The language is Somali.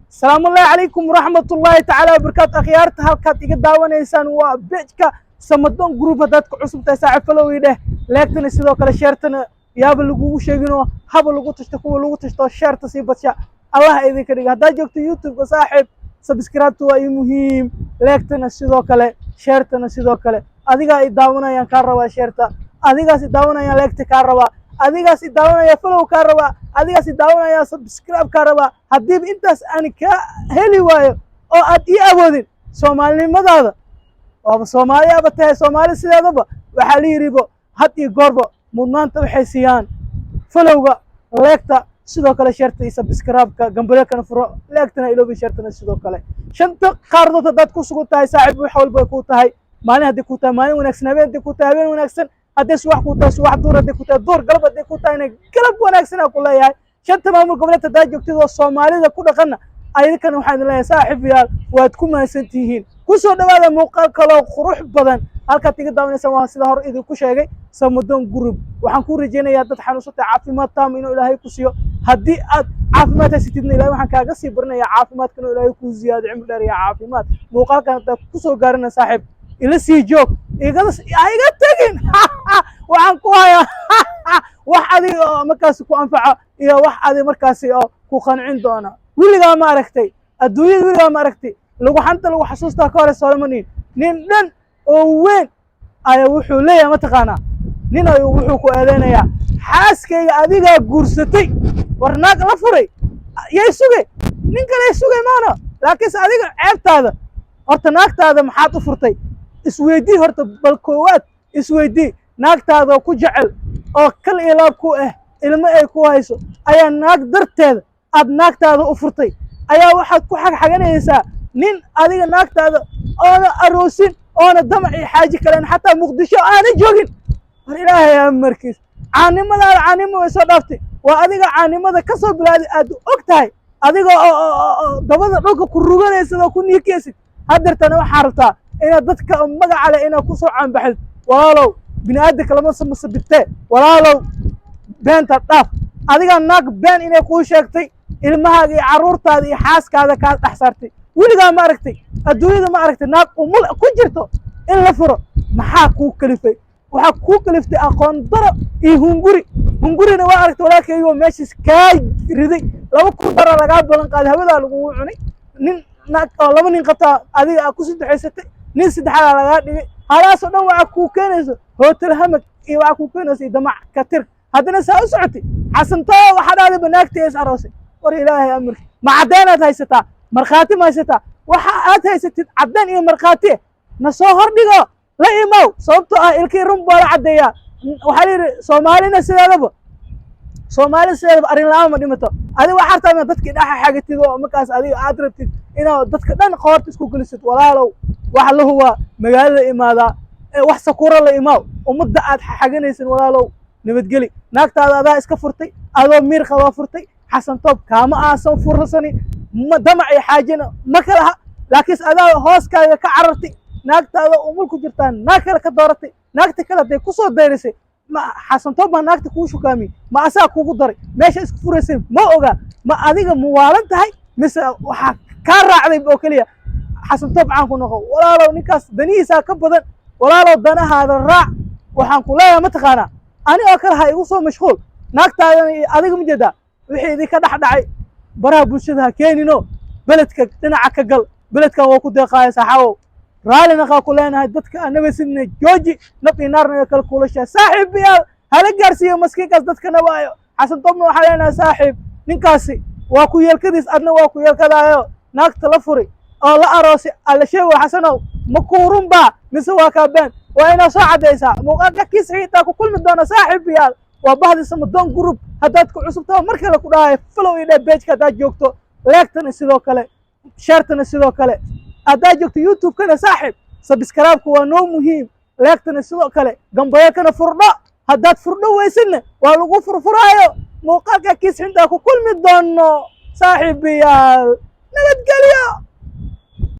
Salaamullaahi calaykum waraxmatullaahi tacaala wabarakaatu. Akhyaarta halkaad iga daawanaysaan waa page-ka Samadoon Group. Haddaad ku cusub tahay, saaxiib, follow dheh, like-tana sidoo kale, share-tana yaaba lagugu sheeginoo haba lagu tashto, kuwa lagu tashto share-ta sii badsha, Allah idinka dhiga. Haddaad joogto YouTube-ka, saaxiib, subscribe-ta waa ii muhiim, like-tana sidoo kale, share-tana sidoo kale. Adigaa i daawanayaan kaa rabaa share-ta, adigaas i daawanayaan like-ta kaa rabaa, adigaas i daawanaya follow kaa rabaa, adigaas i daawanaya subscribe kaa rabaa. Haddiiba intaas aan kaa heli waayo oo aad ii awoodin, soomaalinimadaada waaba Soomaali aba tahay. Soomaali sideedaba waxaa la yidhibo had iyo goorba mudnaanta waxay siiyaan follow-ga, like-ta sidoo kale, share-ta iyo subscribe-ka, gambaleelkana furo, like-tana iloobi, share-tana sidoo kale. Shanta qaardood haddaad ku sugan tahay, saaxiib, wax walba ay kuu tahay. Maalin haddii ku tahay, maalin wanaagsan. Habeen haddii ku tahay, habeen wanaagsan. Hadday subax ku tahay, subax. Duur hadday ku tahay, duur. Galab hadday ku tahayna, galab wanaagsan aa ku leeyahay. Shanta maamul goboleed haddaad joogtid oo Soomaalida ku dhaqanna, ayadakana waxaan idin leeyahay, saaxiibayaal, waad ku mahadsan tihiin. Ku soo dhawaada muuqaal kaloo qurux badan. Halkaad iga daawanaysaan waa sida hore idinku sheegay, Samadoon Group. Waxaan kuu rajaynayaa dad xanuunsatay caafimaad taam inuu Ilaahay ku siiyo. Haddii aad caafimaad haysatidna, Ilahay waxaan kaaga sii barinayaa caafimaadka inuu Ilaahay kuu ziyaado, cimri dheer iyo caafimaad. Muuqaalkan haddaad kusoo gaarina, saaxiib, ila sii joog, igada ha iga tegin. Waxaan ku hayaa wax adiga oo markaasi ku anfaco iyo wax adiga markaasi oo ku qancin doona. Weligaa ma aragtay adduunyada? Weligaa ma aragtay lagu xanta lagu xasuustaa ka hore Solomoniin? Nin dhan oo weyn ayaa wuxuu leeyahay, mataqaanaa, nin ayuu wuxuu ku eedeynayaa, "Xaaskayga adigaa guursatay." War naag la furay yay sugay? Nin kale sugay maana, laakiinse adiga ceebtaada horta, naagtaada maxaad u furtay? Isweydii horta, bal koowaad isweydii. Naagtaada oo ku jecel oo kal iyo laab ku ah, ilmo ay ku hayso, ayaa naag darteeda aad naagtaada u furtay. Ayaa waxaad ku xagxaganaysaa nin adiga naagtaada oona aroosin, oona damac iyo xaaji kalen, xataa Muqdisho aana joogin. War Ilaahay amarkiis, caanimadaada caanimo way soo dhaaftay. Waa adiga caanimada ka soo bilaaday, aad og tahay, adiga oo dabada dhulka ku ruganaysid oo ku niikeysid. Haddeertana waxaa rabtaa inaad dadka magaca leh inaad ku soo caanbaxid. Walaalow, bini aadamka lama samasabitee. Walaalow, beenta dhaaf. Adigaa naag been inay kuu sheegtay ilmahaaga iyo carruurtaada iyo xaaskaada kaa dhex saartay. Weligaa ma aragtay adduunyada? Ma aragtay naag umul ku jirto in la furo? Maxaa kuu kalifay? Waxaa kuu kaliftay aqoon daro iyo hunguri. Hungurina waa aragtay, walaalkaygoo, meeshiis kaa riday. 2000 dara lagaa balan qaaday, hawadaa lagugu cunay. Nin naag oo laba nin qabtaa adiga aa ku saddexaysatay, nin saddexaadaa lagaa dhigay. Halaasoo dhan waxaa kuu keenayso hotel hamag iyo waxaa kuu keenayso iyo damac katir. Haddana saa u socotay, Xasantoo, waxaa dhahday banaagtii is aroosay. War Ilaahay amarki, ma caddeenaad haysataa? Markhaati ma haysataa? Waxa aad haysatid caddeen iyo markhaati na soo hordhigo, la imow. Sababtoo ah ilkii run baa la caddeeyaa. Waxaa la yidhi, Soomaalina sideedaba, Soomaalida sideedaba arrin la-aan ma dhimato. Adiga waxaa rabtaa inaad dadkii dhexa xagatid oo markaas adiga aad rabtid inaad dadka dhan qoorta isku gelisid. Walaalow, waxa la hubaa magaalada imaadaa, wax sakura la imaaw. Ummadda aad xaganaysin, walaalow, nabadgeli. Naagtaada adaa iska furtay, adoo miir qabaa furtay. Xasan Toob kaama aasan fursanin, ma damac iyo xaajina ma kalaha, laakiinse adaa hooskaaga ka carartay. Naagtaada umul ku jirtaa naag kale ka dooratay. Naagta kale hadday kusoo dayrisay, ma Xasan Toob baa naagta kuu shukaamiyey? Ma asaa kugu daray? Meesha isku furaysay ma ogaa? Ma adiga muwaalan tahay mise waxaa kaa raacday oo keliya Xasan Toob caan ku noqo? Walaalow, ninkaas danihiisaa ka badan. Walaalow, danahaada raac. Waxaan ku leeyahay, mataqaanaa, ani oo kale ha igu soo mashquul. Naagtaadana iyo adiga ma jeedaa wixii idinka dhex dhacay baraha bulshada ha keenino. Beledka dhinaca ka gal, beledkan waa ku deeqaaya. Saaxaawow, raallina qaa ku leenahay dadka anaba sidna jooji, nab iyo naarna kala kuulashaa. Saaxiibayaal, hala gaarsiiyo maskiinkaas dadka nabaayo. Xasan Toobna waxaa leenahay, saaxiib, ninkaasi waa ku yeelkadiis, adna waa ku yeelkadaayo. Naagta la furi oo la aroosay alla sheego, Xasanow, ma kuurun baa mise waa kaa been? Waa inaad soo caddaysaa. Muuqaalka kiis xiitaa ku kulmi doona, saaxiibayaal. Waa bahdi Samadoon Group. Haddaad ku cusubtaho, mar kale ku dhahayo, follow iyo dheh page-ka haddaad joogto, like-tana sidoo kale, share-tana sidoo kale. Haddaad joogto YouTube-kana, saaxiib, subscribe-ku waa noo muhiim, like-tana sidoo kale, gambayakana furdho. Haddaad furdho weysidna, waa lagu furfuraayo. Muuqaalka kiis xintaa ku kulmi doono, saaxiibayaal, nabadgelyo.